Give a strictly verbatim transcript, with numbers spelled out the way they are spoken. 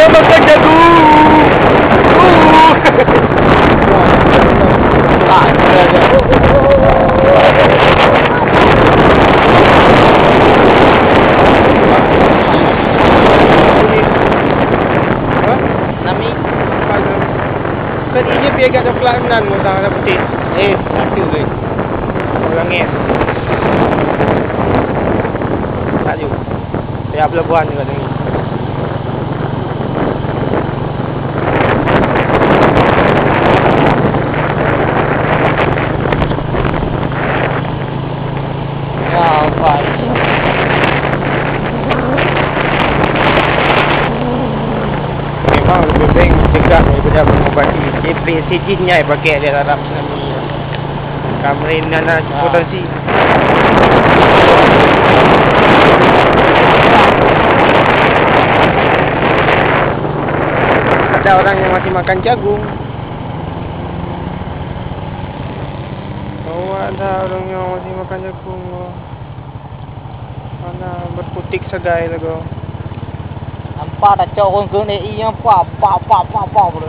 Makan jagung. Uh. Ah, ya, ya. Hah? Nami. Kan ini piagam coklat nan, murah warna putih. Eh, satu ke? Orang ni. Satu. Pihak pelabuhan juga ni. Ya, apa? Memang lebih baik mencegah daripada mengobati. J P C jih nyai pakai di dalam tsunami. Kamrin nana, ah, potensi. Ada orang yang masih makan jagung. Oh, ada orang yang masih makan jagung. Mana berkutik sagai lagu. Nampak dah cok ureueng keuneuk i nyang pa, pa, pa, pa, pa, pa.